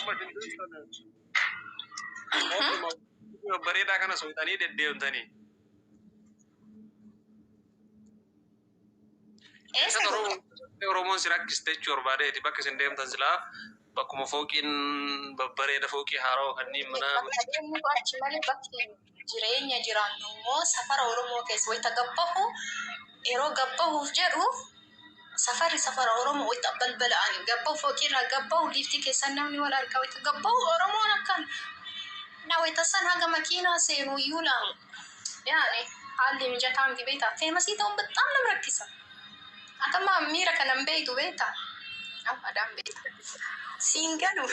Bakkuma isin deemtan bareedaa kana soqxanii deddeemtanii. Eessa Eessatti goota? Oromoon si rakkiste jechuu barbaadeeti bakka isin deemtan silaa bakkuma fooqiin babbareeda fooqii haaroo kanneen mana Bakka deemnu achi malee bakki jireenya jiraannu immoo safara Oromoo keessa wayita gabbahu yeroo gabbahuuf jedhu safarri safara Oromoo wayita balbala ani gabbahu fooqiirraa gabbahu liiftii keessan namni wal argaa wayita gabbahu Oromoon akkan na wayita san haga makiinaa seenu iyyuu laamu. Yaani haalli mijataa miti beektaa famous ta'uun በጣም nama rakkisa. Atamma miira kana hin beektu beektaa? Amma beekta. Siin galu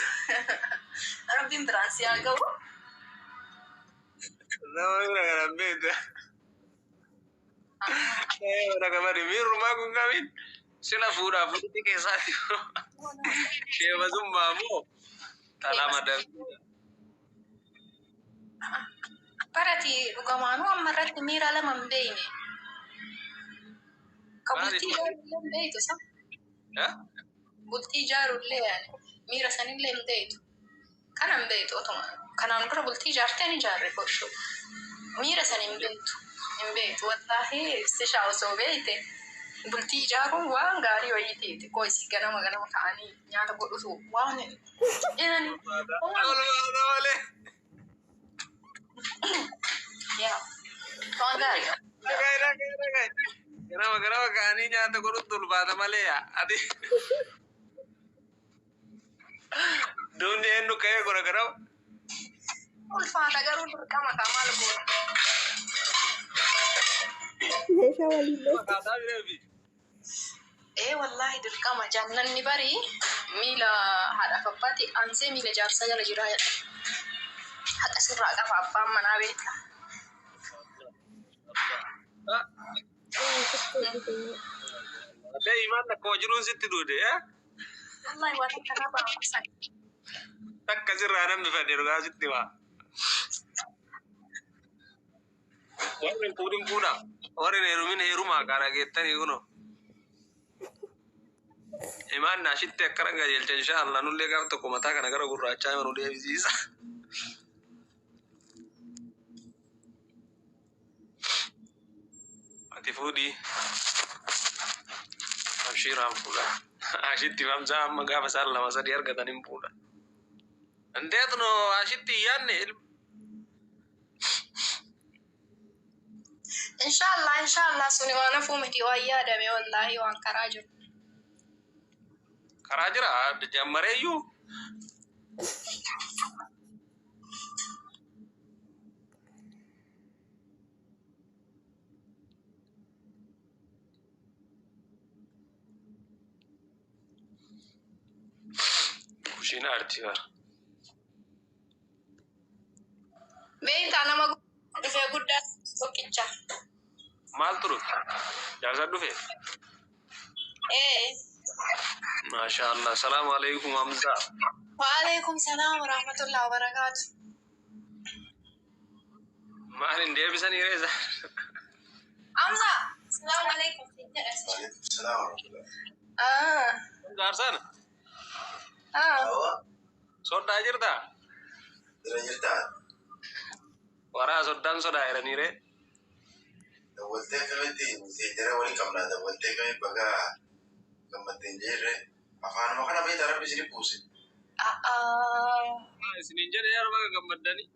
rabbiin biraan si haa ga'u. Nama bira kana hin beektu. Dhagamani miirumaa kun qabiin sila fuudhaa fuudhitti keessaati. Sheemasummaa moo talama dambii. Barati dhugamaanuu amma irratti miira lama hin beekne. Ka Maali? bultii ijaarullee hin beektu sa? Bultii ijaarullee yaani miira sanillee hin beektu. Kana hin beektu otuma. Kanaan dura bultii ijaartee ni ijaarre for sure. Miira san hin beektu. Hin beektu. Wallaahi ibsishaa osoo beekte bultii ijaaruun waan gaarii wayiitiiti. Koo isii ganama ganama ka'anii nyaata godhutu waan yaani waan Olmaata malee. Yaa waan gaarii. Dhagai dhagai dhagai. Ganama ganama ka'anii nyaata godhutu ulfaata malee yaa. Ati duubni eenyu ka'ee godha ganama. Ulfaata garuu dirqama kaa maal goona. Meeshaa waliin dhooftu. Akkaataa bireefi. Ee wallaahi dirqama jannanni barii miila haadhaaf abbaatti aansee miila jaarsaa jala jiraa jedha. Haqa sirraa qaba abbaan manaa beekta. Adda imaan akkuma jiruun sitti duude. Wallaahi waan akkanaa baasan. Takka sirraa namni dhugaa sitti himaa. Warri hin fuudhin fuudha. Warri hin heerumin heerumaa kaa dhageettanii kunoo. Imaan naashitti akkana qajeelcha insha Allah nullee gaaf tokko mataa kana gara gurraachaa hima nu deebisiisa. Ati fuudhii abshiiraan fuudha. Ashitti famsaa amma gaafa isaan lama sadii argatan hin fuudha. እንዴት ነው ashitti hin yaadne Inshaallah inshaallah suni waan hafuu miti waan yaadame wallaahi waan karaa jiru. Karaa jira jammareeyyuu. Kushiina artii bara. Beektaa nama dhufee guddaa tokkicha. Maaltu dhufe? Jaarsa dhufe? Ee. Maasha Allah. Salaamu alaikum Hamza. Waalaikum salaam wa rahmatullahi wa barakaatu. Maal hin deebisanii reessa? Hamza, salaamu alaikum. Waalaikum salaam wa rahmatullah. Ah, Jaarsaan ah. Awa, soddaa jirtaa? jira jirtaa? Waraa soddaan sodaa jedhanii ree. Dawwaltee akkamitti nuti jara walii qabnaa dawwaltee akkamitti baga gammaddeen jeerre afaanuma kana beektaa rabbi isin buuse. Ah, ah. Isiniin jedhe yaa baga gammaddanii.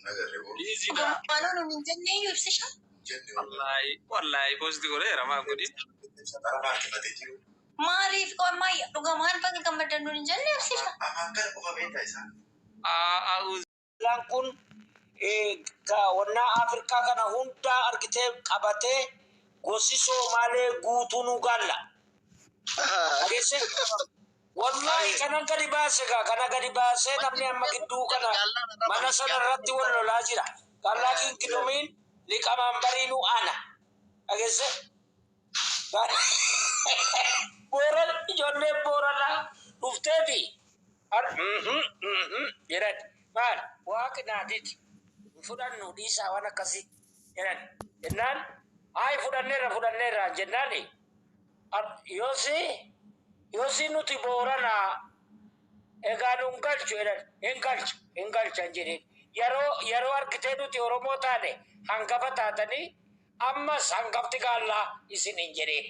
Nagarree boo. Iisiidha. Dhugumaanuu nun hin jenne iyyuu ibsisha. Jenne Wallaahi wallaahi post godheera maaf godhi. ibsa xarafaa harkifatee jiru. Maaliif qo'ammaa dhugumaan baga gammaddan nun hin jenne ibsisha? Afaan kana qofa beektaa isaan. A'aa Isaan kun ka wannaa Afrikaa kana hundaa argitee qabatee gosi Soomaalee guutuu nu galla. Dhageesse? Wallaahi kanan gadi baase gaa kana gadi baasee namni amma gidduu kana mana sana irratti wal lolaa jira. Gaallaa kinkidumiin liqamaanbariinuu ana. Dhageesse? Booran ijoolleen Booranaa dhufteeti. Jedhan maal waaqni naatiti hin fudhannu dhiisaa waan akkasii jedhan jennaan hayi fudhanneerra fudhanneerra jennaani yoosi yoosi nuti Booranaa Egaa nun galchu jedhan hin galchu hin galchan jedheen. Yeroo argitee nuti Oromoo taane hangafa taatanii ammas hangafti gaallaa isin hin jedheen.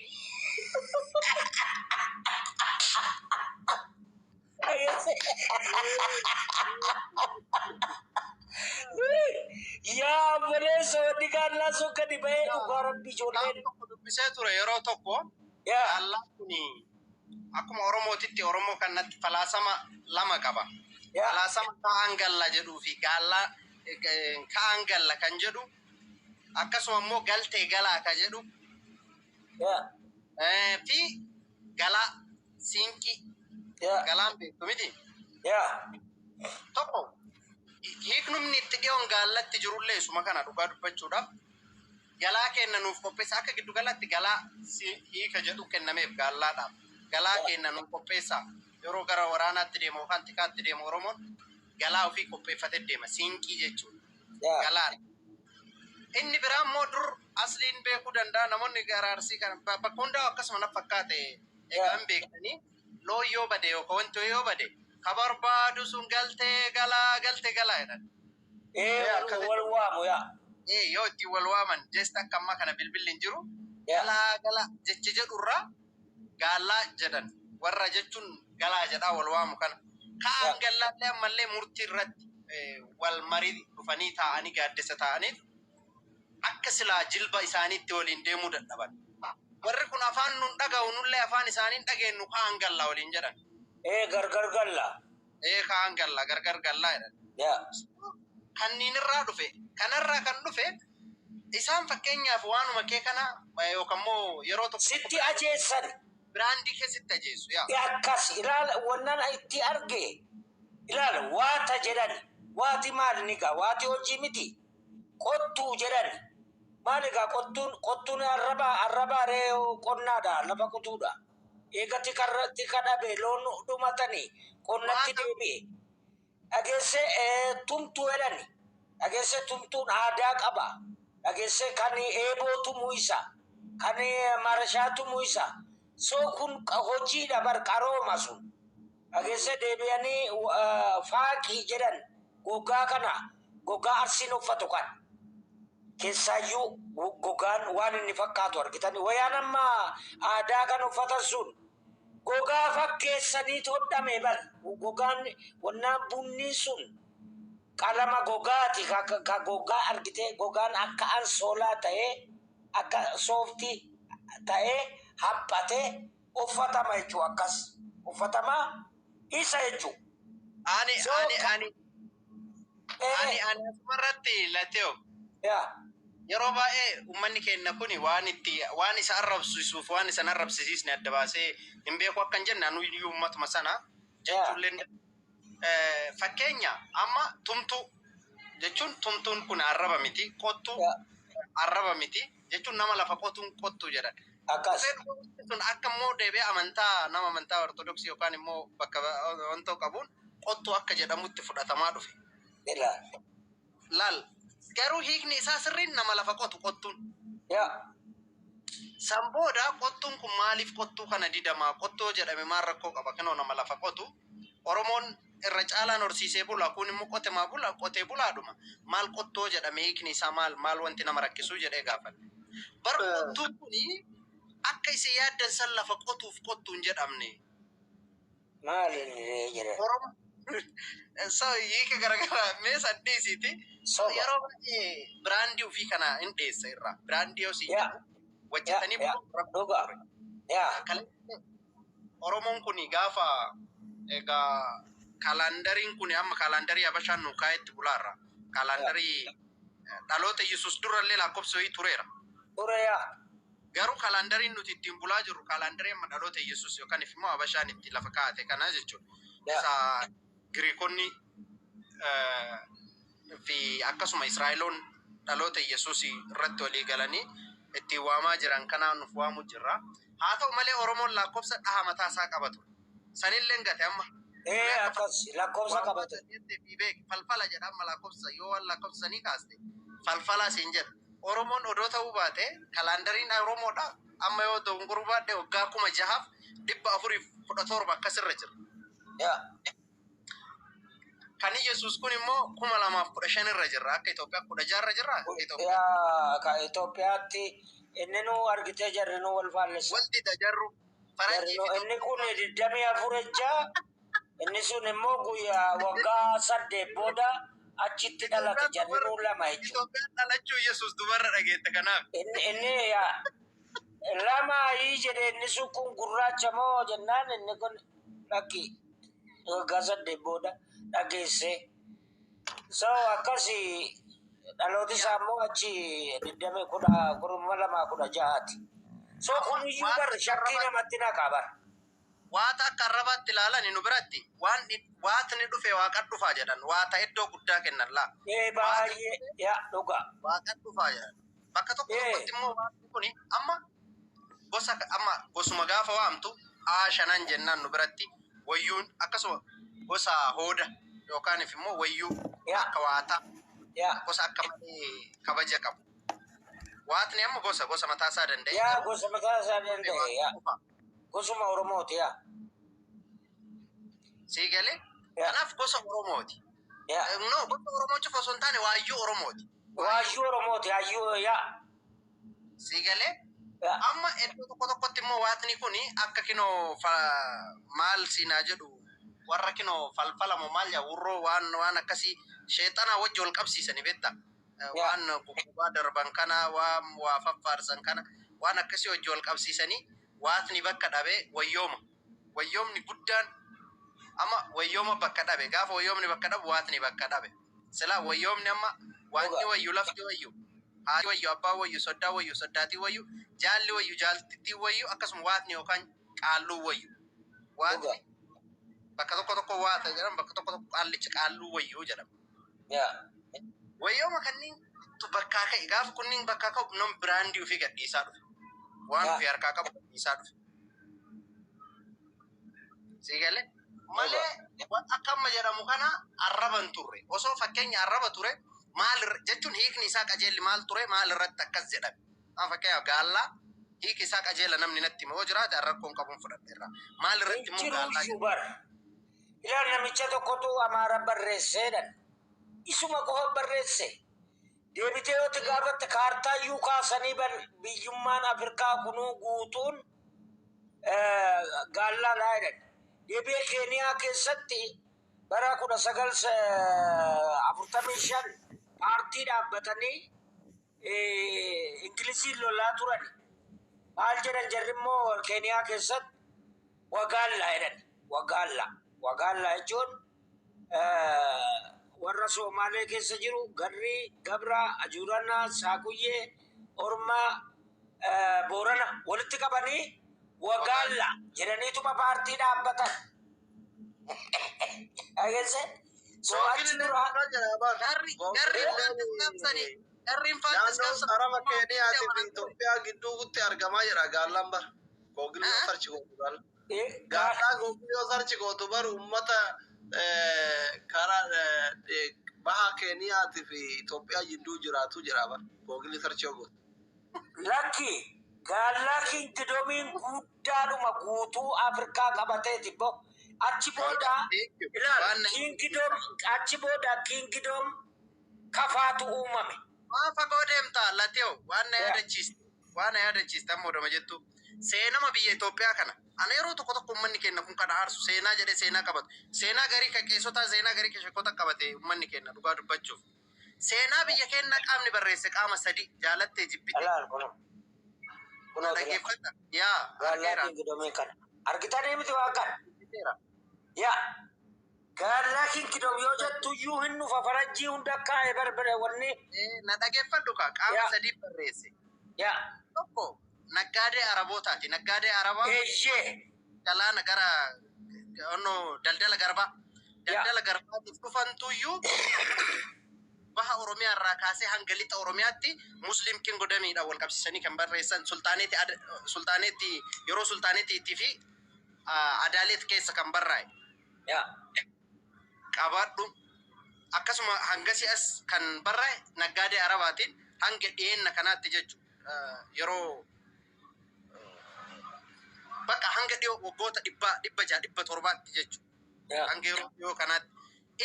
Yaa obboleessa wanni gaallaa sun gadi ba'ee dhugaa rabbi ijoolleen. Kitaaba tokko dubbisee ture yeroo tokko Yaa gaallaan kun akkuma Oromootitti Oromoo kanatti falaasama lama qaba. yaa Falaasama ka'aan galla jedhuu fi gaallaa ka'aan galla kan jedhu akkasuma immoo galtee galaa kan jedhu yaa fi galaa siinqii yaa galaan beektu miti. yaa Tokko hiiknumni itti dhiyoon gaallatti jirullee isuma kana dhugaa dubbachuudhaaf galaa kenna nuuf qopheessa akka giddu galaatti galaa hiika jedhu kennameef gaallaadhaaf galaa kenna nuuf qopheessa yeroo gara waraanaatti deemu yookaan tikaatti deemu Oromoon galaa ofii qopheeffatee deema siinqii jechuudha yaa galaadha. Inni biraa immoo dur asliin beekuu danda'a namoonni gara Arsii kana bakka hundaa akkasuma na fakkaate egaa hin beekanii loon yoo bade yookaan wanti yoo bade ka barbaadu sun galtee galaa galtee galaa jedhan. Ee Akkasitti. wal waamu yaa Yoo ittiin wal waaman jeesta akka ammaa kana bilbilli hin jiru yaa galaa galaa jechi jedhurraa gaallaa jedhan warra jechuun galaa jedhaa wal waamu kana. Ka'aan yaa gallaallee ammallee murtii irratti wal marii dhufanii taa'anii gaaddisa taa'anii akka silaa jilba isaaniitti waliin deemuu dadhaban. Warri kun afaan nun dhaga'u nullee afaan isaanii hin dhageenyu ka'aan gallaa waliin jedhan. Ee gargar galla Ee ka'aan gallaa gargar gallaa jedhan. yaa Kanniin irraa dhufe kanarraa kan dhufe isaan fakkeenyaaf waanuma kee kana yookaan immoo yeroo tokko tokko sitti ajeessan biraandii keessatti ajeessu yaa. Akkas ilaala wannan itti arge ilaala waata jedhan waati maal ni gaa waati hojii miti qottuu jedhan maal egaa qottuun arrabaa ree qonnaadha lafa qotuudha eega tika dhabe loon dhumatanii qonnatti Waata deebi'e dhageesse tumtuu jedhan dhageesse tumtuun aadaa qaba dhageesse kan eeboo tumuu isa kan marashaa tumuu isa soo kun hojiidha bar qarooma sun dhageesse deebi'anii faaqii jedhan gogaa kana gogaa Arsiin uffatu kan keessaayyuu gogaan waan inni fakkaatu argitan wayaan amma aadaa kan uffatan sun gogaa fakkeessanii hodhame bar gogaan wannaan bunni sun qalama gogaati ka gogaa argite gogaan akka ansoolaa ta'ee akka sooftii ta'ee haphatee uffatama jechuu akkas uffatama isa jechuu Ani so ani ani ani ee ani asumarratti Lateo yaa yeroo baay'ee uummanni keenya kuni waan itti waan isa arrabsiisuuf waan isa hin arrabsiisne adda baasee hin beeku akka hin jenne anu iyyuu uummatuma sana yaa jechuullee fakkeenya amma tumtuu jechuun tumtuun kun arraba miti qottuu yaa arraba miti jechuun nama lafa qotuun qottuu jedhan. Akkas Dhufee dhufee sun akka immoo deebi'ee amantaa nama amantaa ortodoksii yookaan immoo bakka wantoo qabuun qottuu akka jedhamutti fudhatamaa dhufe. Ilaal Laal garuu hiikni isaa sirriin nama lafa qotu qottuun. yaa San booda qottuun kun maaliif qottuu kana didamaa qottoo jedhame maal rakkoo qaba kinoo nama lafa qotu. Oromoon irra caalaan horsiisee bula kun immoo qotemaa bula qotee bulaadhuma maal qottoo jedhame hiikni isaa maal maal wanti nama rakkisuu jedhee gaafadhe. Bar qottuun kuni akka isin yaaddan san lafa qotuuf qottuun jedhamne. Maal inni jedhan Oromo so hiika garagaraa mee san dhiisiiti. Soba Yeroo baay'ee biraandii ofii kana hin dheessa irraa biraandii yoo siin yaa jedhu yaa hojjetanii yaa buluun rakkoo dhugaa ture. yaa Kaleessa Oromoon kun gaafa egaa kaalaandariin kun amma kaalaandarii Habashaan nu kaa'etti bulaarra. Yaa Kaalaandarii dhaloota Yesuus durallee lakkoofsa wayii tureera. Ture yaa Garuu kaalaandariin nuti ittiin bulaa jirru kaalaandarii amma dhaloota Yesuus yookaan immoo Habashaan itti lafa kaa'ate kana jechuudha. Yaa Isa Giriikonni fi akkasuma Israa'eloon dhaloota Yesuus irratti walii galanii ittiin waamaa jiran kanaan nuuf waamu jirra. Haa ta'u malee Oromoon lakkoofsa dhaha mataa isaa qaba ture. Sanillee hin gate amma. Ee Mee akka akkas lakkoofsa waan qabate baata jettee fi beek falfala jedha amma lakkoofsa yoo waan lakkoofsa sanii kaaste falfala siin jedha. Oromoon odoo ta'uu baate kalaandariin Oromoodha. Amma yoo dogongoruu baadhe waggaa 6417 akkasirra jira. Yaa Kan Yesuus kun immoo 2015 irra jirra. Akka Itoophiyaa 16 irra jirra. Akka Itoophiyaa. Yaa ka Itoophiyaatti inni nu argitee jarri nu wal faallessa. Wal dida jarru Jarri faranjii nu fi inni kun 24 ejja inni sun immoo guyyaa waggaa 8 booda achitti dhalate Itoophiyaan jarri dubarra nu lama jechuudha. Itoophiyaan dhalachuu Yesuus dubarra dhageette kanaaf. Inni yaa lama ayii jedhe inni sun kun gurraacha moo jennaan inni kun lakki waggaa 8 booda dhageesse. So akkasi dhalooti isaa immoo achi digdamii kudha 2016ti. So Amma kun iyyuu waan bar shakkii arraba namatti naqa bar. Waata akka arrabaatti ilaalan nu biratti waan waatni dhufe waaqa dhufaa jedhan waata iddoo guddaa kennan laa. Ee Waatni baay'ee yaa dhuga. waaqa dhufaa jedhan. Bakka tokko Ee tokkotti immoo waaqni kuni amma gosa amma gosuma gaafa waamtu aa shanan jennaan nu biratti wayyuun akkasuma gosa hooda yookaan immoo wayyuu yaa akka waataa yaa gosa akka malee kabaja qabu. Waatni amma gosa gosa mataa isaa danda'e yaa garuu gosa mataa isaa dhufe danda'e waaqa yaa dhufa. gosuma Oromooti yaa Sii galee yaa kanaaf gosa Oromooti. yaa No, gosa Oromoo cufa osoo hin taane waayyuu Oromooti. Waayyuu waayyuu Oromooti hayyuu yaa sii galee yaa amma iddoo tokko tokkotti immoo waatni kun akka kinoo maal siinaa jedhu warra kinoo falfalamu maal jedhu wurroo waan waan akkasii sheexanaa wajji wal qabsiisani beektaa. Yaa Waan guggubaa darban kana waan waa faffaarsan kana waan akkasii wajji wal qabsiisanii waatni bakka dhabe wayyooma. Wayyoomni guddaan amma wayyooma bakka dhabe gaafa wayyoomni bakka dhabu waatni bakka dhabe. Silaa wayyoomni amma waanni dhuga wayyu lafti wayyu haati wayyu abbaa wayyu soddaa wayyu soddaatii wayyu jaalli wayyu jaaltittii wayyu akkasuma waatni yookaan qaalluu wayyu. Dhuga Waatni bakka tokko tokko waata jedhama bakka tokko tokko qaallicha qaalluu wayyuu jedhama. Yaa Wayyooma kanneen bakkaa ka'e gaafa kunniin bakkaa ka'u nam biraandii ofii gadhiisaa dhufe. Waan yaa ofii harkaa qabu gadhiisaa dhufe. Sii galee dhuga malee waan akka amma jedhamu kana arraba hin turre. Osoo fakkeenya arraba ture maal jechuun hiikni isaa qajeelli maal ture maal irratti akkas jedhame. Amma fakkeenyaaf gaallaa hiiki isaa qajeela namni natti hime yoo jiraate rakkoon qabuun fudhadhe irraa. Maal irratti Hin immoo jiru gaallaa iyyuu jedhame. bar. Ilaal namicha tokkotu Amaara barreesseedhan. Isuma qofa barreesse. Deebitee yoo itti gaafatte kaartaa iyyuu kaasanii bar biyyummaan Afrikaa kunuu guutuun gaallaadhaa jedhan. Deebi'ee Keeniyaa keessatti bara 1945 paartii dhaabbatanii Ingiliziin lolaa turan. Maal jedhan jarri immoo Keeniyaa keessatti wagaallaa jedhan. Wagaallaa. Wagaallaa jechuun warra Somaalee keessa jiru Garrii, Gabraa, Ajuuranaa, Saakuyyee, Ormaa, Boorana walitti qabanii Wagaallaa. wagaallaa jedhaniituma paartii dhaabbatan. Dhageesse? So achi Googillee dura dhugaa jira bar. Garri garri Googillee faantis qabsanii garriin faantis naannoo qabsan araba Oromoo hundi Keeniyaatii fi amanan ture. Itoophiyaa gidduutti argamaa jira gaallaan bar. Googillee yoo Ah? sarchi gootu gaalla. Gaallaa googillee yoo sarchi gootu bar uummata karaa baha Keeniyaatii fi Itoophiyaa gidduu jiraatu jira bar. Googillee sarchi yoo gootu. Lakki gaallaa kingdomiin guddaadhuma guutuu Afrikaa qabateeti bo. Achi booda Thank you. ilaal Waan na kingdom achi booda kingdom kafaatu uumame. Waa fagoo deemta Lateo waan na Yaa yaadachiiste waan na yaadachiiste amma oduma jettu seenama biyya Itoophiyaa kana ana yeroo tokko tokko uummanni keenya kun kana aarsu seenaa jedhee seenaa qabatu seenaa garii kan qeessotaa seenaa garii kan sheekota qabate uummanni keenya dhugaa dubbachuuf seenaa biyya keenya qaamni barreesse qaama sadi jaalattee jibbite ilaal kunoo na kunoo ilaal dhaggeeffadha yaa gaallaa argeera kingdomii kana argitanii miti waan kana. jibbiteera Yaa gaallaa kingdom yoo jettu iyyuu hin dhufa farajjii hunda kaa'e barbare wanni Na dhaggeeffadhu ka qaama yaa sadi barreesse yaa tokko naggaadee arabootaati naggaadee arabaa eeyyee galaana gara onno daldala garbaa yaa daldala garbaatiif dhufantuyyuu baha Oromiyaa irraa kaasee hanga lixa Oromiyaatti Muslim Kingdomiidhaan wal qabsiisanii kan barreessan sultaaneeti sultaaneetti yeroo sultaaneetiitii fi adaaleet keessa kan barraa'e yaa qabaadhu akkasuma hanga si'as kan barraa'e naggaadee arabaatiin hanga dhiyeenna kanaatti jechuudha yeroo bakka hanga dhiyoo waggoota 600 700tti jechuudha. Yaa Hanga yeroo dhiyoo kanaatti.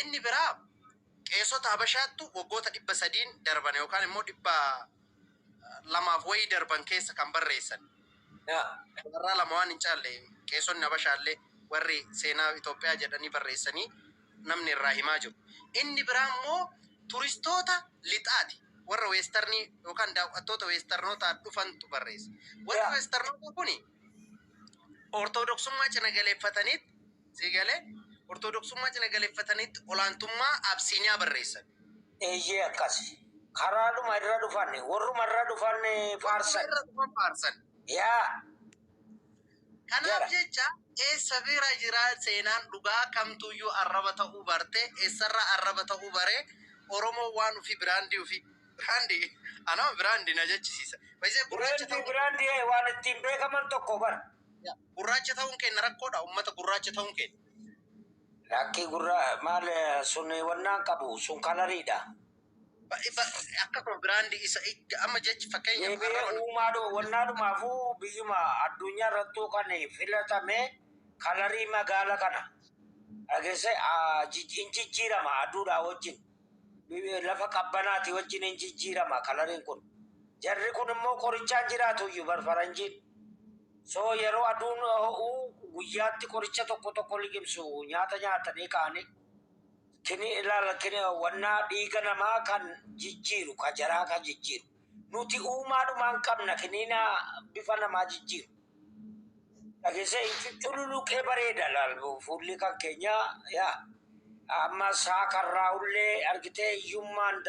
Inni biraa qeessota Habashaattu waggoota 300n darban yookaan immoo 200f wayii darban keessa kan barreessan. Jaarraa 2 waan hin caalle qeessonni Habashaallee warri seenaa Itoophiyaa jedhanii barreessanii namni irraa himaa jiru. Inni biraa immoo turistoota lixaati. Warra weestarnii yookaan daawwattoota weestarnootaa dhufantu barreessa. Warri weestarnoota kuni ortodoksummaa cina galeeffataniit si galee ortodoksummaa cina galeeffataniitti olaantummaa Absiiniyaa barreessan. Eeyyee akkas. Karaadhuma irra dhufan warruma irra dhufan Warruma faarsan. irra dhufan faarsan. Yaa Kanaaf jara. jecha eessa bira jira seenaan dhugaa kamtuyyuu arraba ta'uu barte, eessarra arraba ta'uu bare, Oromoo waan ofii biraandii ofii biraandii anama biraandii na jechisiisa. Baay'ee gurraacha Biraandii ta'uun biraandii waan ittiin beekaman tokko bara. Gurraacha ta'uun keenya rakkoodha, uummata gurraacha ta'uun keenya. Lakkii gurraa maal sun wannaan qabu sun kalariidha. Akkasuma biraandii isa amma jechi fakkeenyaaf Deebi'ee arraba nu uumaadhu wannaadhumaafuu biyyuma addunyaa irrattuu kan filatame kalarii magaala kana. Dhageesse hin jijjiirama aduudhaa wajjin. Lafa qabbanaati wajjin hin jijjiirama kalariin kun. Jarri kun immoo qorichaan jiraatu iyyuu barfaranjiin. So yeroo aduun ho'uu guyyaatti qoricha tokko tokko liqimsu nyaata nyaatanii ka'anii. Kini ilaala kini wannaa dhiiga namaa kan jijjiiru ka jaraa kan jijjiiru. Nuti uumaadhumaan qabna kiniina bifa namaa jijjiiru. Dhageessee hin cululuqee bareeda laal fuulli kan keenya yaa. Amma saakarraa ullee argitee hiyyummaan